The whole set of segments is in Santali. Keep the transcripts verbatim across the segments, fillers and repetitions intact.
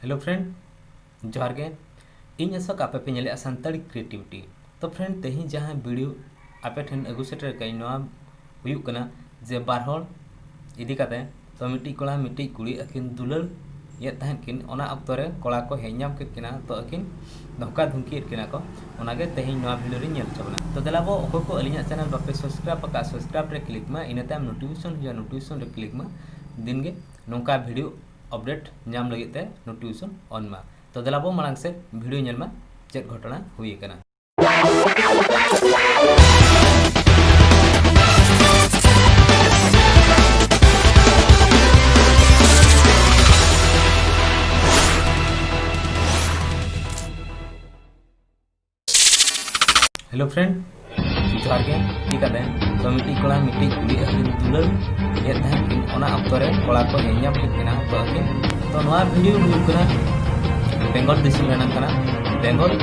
Hello friend, ᱡᱚᱦᱟᱨ ᱜᱮ᱾ ᱤᱧ ᱟᱥᱚᱠ, ᱟᱯᱮ ᱯᱮ ᱧᱮᱞᱮᱫᱼᱟ ᱥᱟᱱᱛᱟᱲᱤ ᱠᱨᱤᱭᱮᱴᱤᱵᱷᱤᱴᱤ᱾ ᱛᱚ friend, ᱛᱮᱦᱮᱧ ᱡᱟᱦᱟᱸ ᱵᱷᱤᱰᱤᱭᱳ ᱟᱯᱮ ᱴᱷᱮᱱ ᱟᱹᱜᱩ ᱥᱮᱴᱮᱨ ᱟᱠᱟᱫᱟᱹᱧ, ᱱᱚᱣᱟ ᱦᱩᱭᱩᱜ ᱠᱟᱱᱟ ᱡᱮ ᱵᱟᱨ ᱦᱚᱲ ᱤᱫᱤ ᱠᱟᱛᱮ, ᱛᱚ ᱢᱤᱫᱴᱤᱡ ᱠᱚᱲᱟ ᱢᱤᱫᱴᱤᱡ ᱠᱩᱲᱤ ᱟᱹᱠᱤᱱ ᱫᱩᱞᱟᱹᱲ ᱮᱫ ᱛᱟᱦᱮᱸᱫ ᱠᱤᱱ, ᱚᱱᱟ ᱚᱠᱛᱚ ᱨᱮ ᱠᱚᱲᱟ ᱠᱚ ᱦᱮᱡ ᱧᱟᱢ ᱠᱮᱫ ᱠᱤᱱᱟ, ᱛᱚ ᱟᱹᱠᱤᱱ ᱫᱷᱚᱠᱟ ᱫᱷᱩᱢᱠᱤᱭᱮᱫ ᱠᱤᱱᱟ ᱠᱚ᱾ ᱚᱱᱟᱜᱮ ᱛᱮᱦᱮᱧ ᱱᱚᱣᱟ ᱵᱷᱤᱰᱤᱭᱳ ᱨᱮᱧ ᱧᱮᱞ ᱦᱚᱪᱚ ᱵᱚᱱᱟ᱾ ᱛᱚ ᱫᱮᱞᱟ ᱵᱚ, ᱚᱠᱚᱭ ᱠᱚ ᱟᱹᱞᱤᱧᱟᱜ ᱪᱮᱱᱮᱞ ᱵᱟᱯᱮ ᱥᱟᱵᱥᱠᱨᱟᱭᱤᱵ ᱟᱠᱟᱫᱼᱟ, ᱥᱟᱵᱥᱠᱨᱟᱭᱤᱵ ᱨᱮ ᱠᱞᱤᱠ ᱢᱟ, ᱤᱱᱟᱹ ᱛᱟᱭᱚᱢ ᱱᱳᱴᱤᱯᱷᱤᱠᱮᱥᱚᱱ ᱦᱤᱡᱩᱜᱼᱟ, ᱱᱳᱴᱤᱯᱷᱤᱠᱮᱥᱚᱱ ᱨᱮ ᱠᱞᱤᱠ ᱢᱟ᱾ ᱫᱤᱱ ᱜᱮ ᱱᱚᱝᱠᱟ ᱵᱷᱤᱰᱤᱭᱳ ᱟᱯᱰᱮᱴ ᱧᱟᱢ ᱞᱟᱹᱜᱤᱫ ᱛᱮ ᱱᱳᱴᱤᱯᱷᱤᱠᱮᱥᱚᱱ ᱚᱱ ᱢᱟ᱾ ᱛᱚ ᱫᱮᱞᱟ ᱵᱚ ᱢᱟᱲᱟᱝ ᱥᱮᱫ ᱵᱷᱤᱰᱤᱭᱳ ᱧᱮᱞ ᱢᱟ, ᱪᱮᱫ ᱜᱷᱚᱴᱚᱱᱟ ᱦᱩᱭ ᱟᱠᱟᱱᱟ᱾ Hello friend, ᱡᱚᱦᱟᱨ ᱜᱮ᱾ ᱪᱤᱠᱟᱹᱛᱮ ᱛᱚ ᱢᱤᱫᱴᱤᱡ ᱠᱚᱲᱟ ᱢᱤᱫᱴᱤᱡ ᱠᱩᱲᱤ ᱟᱹᱠᱤᱱ ᱫᱩᱞᱟᱹᱲ ᱮᱫ ᱛᱟᱦᱮᱸᱫ ᱠᱤᱱ, ᱚᱱᱟ ᱚᱠᱛᱚ ᱨᱮ ᱠᱚᱲᱟ ᱠᱚ ᱦᱮᱡ ᱧᱟᱢ ᱠᱮᱫ ᱠᱤᱱᱟ᱾ ᱛᱚ ᱟᱹᱠᱤᱱ, ᱛᱚ ᱱᱚᱣᱟ ᱵᱷᱤᱰᱤᱭᱳ ᱦᱩᱭᱩᱜ ᱠᱟᱱᱟ ᱵᱮᱝᱜᱚᱞ ᱫᱤᱥᱚᱢ ᱨᱮᱱᱟᱜ ᱠᱟᱱᱟ, ᱵᱮᱝᱜᱚᱞ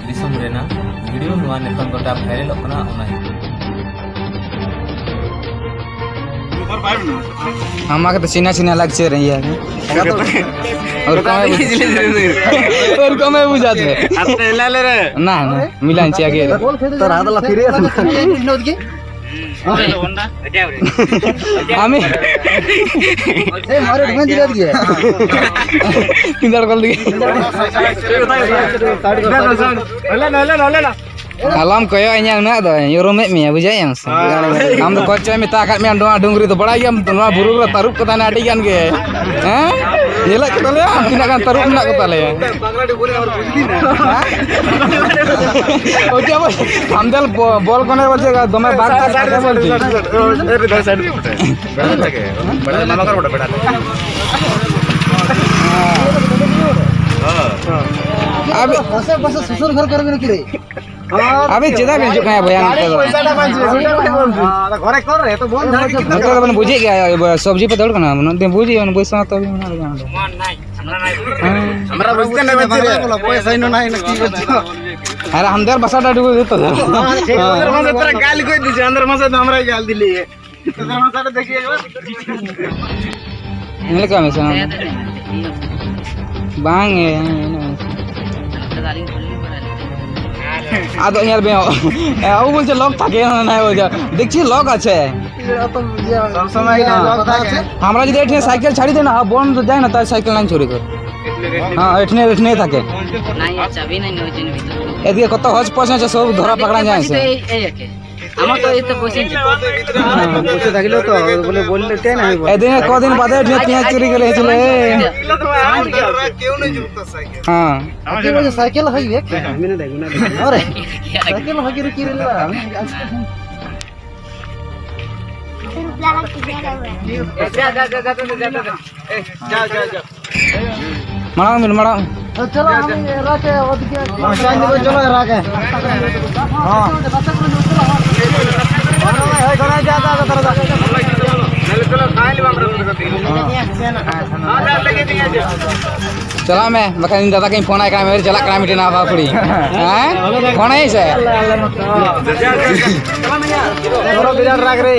ᱫᱤᱥᱚᱢ ᱨᱮᱱᱟᱜ ᱵᱷᱤᱰᱤᱭᱳ ᱱᱚᱣᱟ ᱱᱤᱛᱚᱝ ᱜᱚᱴᱟ ᱵᱷᱟᱭᱨᱟᱞᱚᱜ ᱠᱟᱱᱟ, ᱚᱱᱟ᱾ আমাকে তো চিনা চিনা লাগছে রে, ইয়ার। ওরকম বুঝাতে। না, না, মিলান চেয়ে আগে। তোর হাত লা ফিরে আসুন। আমি এই মারে ঢুকে দিলে দিয়ে। কিন্দার কল দিকে। ᱦᱚᱞᱟᱢ ᱠᱚᱭᱚᱜ ᱤᱧᱟ ᱩᱱᱟᱹᱜ ᱫᱚ, ᱩᱨᱩᱢᱮᱫ ᱢᱮᱭᱟ, ᱵᱩᱡᱷᱟᱹᱣ ᱧᱟᱢ ᱥᱮ? ᱟᱢ ᱫᱚ ᱠᱚᱪᱚᱭ ᱢᱮᱛᱟ ᱟᱠᱟᱫ ᱢᱮᱭᱟ, ᱱᱚᱣᱟ ᱰᱩᱝᱨᱤ ᱫᱚ ᱵᱟᱲᱟᱭ ᱜᱮᱭᱟᱢ ᱛᱚ, ᱱᱚᱣᱟ ᱵᱩᱨᱩ ᱨᱮ ᱛᱟᱹᱨᱩᱵ ᱠᱚ ᱛᱟᱦᱮᱱᱟ ᱟᱹᱰᱤ ᱜᱟᱱ ᱜᱮ᱾ ᱦᱮᱸ? ᱧᱮᱞᱮᱫ ᱠᱚ ᱛᱟᱞᱮᱭᱟ ᱟᱢ, ᱛᱤᱱᱟᱹᱜ ᱜᱟᱱ ᱛᱟᱹᱨᱩᱵ ᱢᱮᱱᱟᱜ ᱠᱚ ᱛᱟᱞᱮᱭᱟ᱾ ᱦᱮᱸ? ᱚᱡᱮ ᱵᱚᱞ, ᱟᱢ ᱫᱚ ᱵᱚ-, ᱵᱚᱞ ᱠᱚᱱᱮ ᱵᱚᱞ ᱪᱮᱫ ᱫᱚᱢᱮ ᱵᱟᱜᱽ ᱛᱟᱠ ᱠᱟᱛᱮ ᱵᱚᱞ ᱪᱮᱫ? ᱟᱵᱮ, ᱟᱵᱮ ᱪᱮᱫᱟᱜ ᱵᱮᱱ ᱦᱤᱡᱩᱜ ᱠᱟᱱᱟ ᱵᱚᱭᱦᱟ ᱱᱚᱛᱮ ᱫᱚ? ᱟᱫᱚ ᱜᱷᱚᱨᱮ ᱠᱚᱨᱮ ᱛᱚ ᱵᱚᱞ ᱱᱚᱛᱮ ᱫᱚ ᱵᱮᱱ ᱵᱩᱡᱮᱫ ᱜᱮᱭᱟ, ᱥᱚᱵᱽᱡᱤ ᱯᱮ ᱫᱟᱹᱲ ᱠᱟᱱᱟ, ᱱᱚᱛᱮ ᱵᱩᱡᱮᱫ ᱵᱮᱱ ᱵᱩᱡᱽ ᱥᱟᱶ ᱛᱮ ᱢᱮᱱᱟᱜ ᱞᱮᱭᱟ ᱱᱚᱰᱮ᱾ ᱦᱮᱸ᱾ ᱯᱚᱭᱥᱟ ᱤᱧ ᱱᱚᱰᱮ ᱦᱮᱱᱟᱜ ᱠᱤ ᱵᱟᱹᱪᱩᱜ᱾ ᱟᱨ ᱦᱟᱢᱫᱮᱨ ᱵᱟᱥᱟ ᱰᱟᱰᱩ ᱠᱚ ᱡᱚᱛᱚ ᱫᱚ᱾ ᱟᱱᱫᱟᱨ ᱢᱟᱥᱮ ᱛᱮᱨᱟ ᱜᱟᱞ ᱠᱚ ᱫᱤᱥᱮ, ᱟᱱᱫᱟᱨ ᱢᱟᱥᱮ ᱫᱚ ᱦᱟᱢᱨᱟ ᱜᱟᱞ ᱫᱤᱞᱤ᱾ ᱧᱮᱞ ᱠᱟᱜ ᱢᱮ ᱥᱮ ᱵᱟᱝ? ᱵᱟᱝ ᱮ, ᱟᱫᱚ ᱧᱮᱞ ᱵᱮᱱ, ᱮ, ᱚ ᱵᱚᱞᱪᱷᱮ ᱞᱚᱠ ᱛᱟᱠᱮ, ᱚᱱᱟ ᱵᱚᱞᱪᱷᱮ, ᱫᱮᱠᱪᱷᱤ ᱞᱚᱠ ᱟᱪᱷᱮ᱾ ᱥᱚᱵ ᱥᱚᱢᱚᱭ ᱜᱮ ᱞᱚᱠ ᱛᱟᱠᱮ᱾ আমরা যদি এখানে সাইকেল ছাড়ি দেই না, বন্ধ যায় না, তাই সাইকেল নাই চুরি করে। হ্যাঁ, এখানে, এখানে থাকে। নাই, চাবি নাই, ওই জন্য ভিতরে। এদিকে কত হজ পজ আছে, সব ধরা পাকড়া যায়। এই, এই একে। আমার তো এই তো বসে। বসে থাকলে তো, বলে, বললে ট্রেন আমি বলি। এদিকে কদিন বাদে এখানে পেঁয়াজ চুরি করে হয়েছিল। হ্যাঁ। কি বলছে, সাইকেল হয় এক? আমি না দেখবো না। আরে, সাইকেল হয় কি রে, কি রে? যা, যা, যা, যা, যা, যা, যা। এই, যাও, যাও, যাও। মারাও, মিল মারাও। চলো, আমি রাখে ওদিকে। চলো, রাখে। হ্যাঁ। ᱪᱟᱞᱟᱜ ᱢᱮ, ᱵᱟᱠᱷᱟᱱ ᱤᱧ ᱫᱟᱫᱟ ᱜᱤᱧ ᱯᱷᱳᱱ ᱟᱭ ᱠᱟᱱᱟ, ᱢᱮᱱ ᱪᱟᱞᱟᱜ ᱠᱟᱱᱟ ᱢᱤᱫᱴᱮᱱ ᱱᱟᱣᱟ ᱵᱟᱯᱞᱤ᱾ ᱦᱮᱸ? ᱯᱷᱳᱱ ᱟᱭ ᱥᱮ? ᱵᱤᱨᱟᱴ ᱨᱟᱜᱽ ᱨᱮ᱾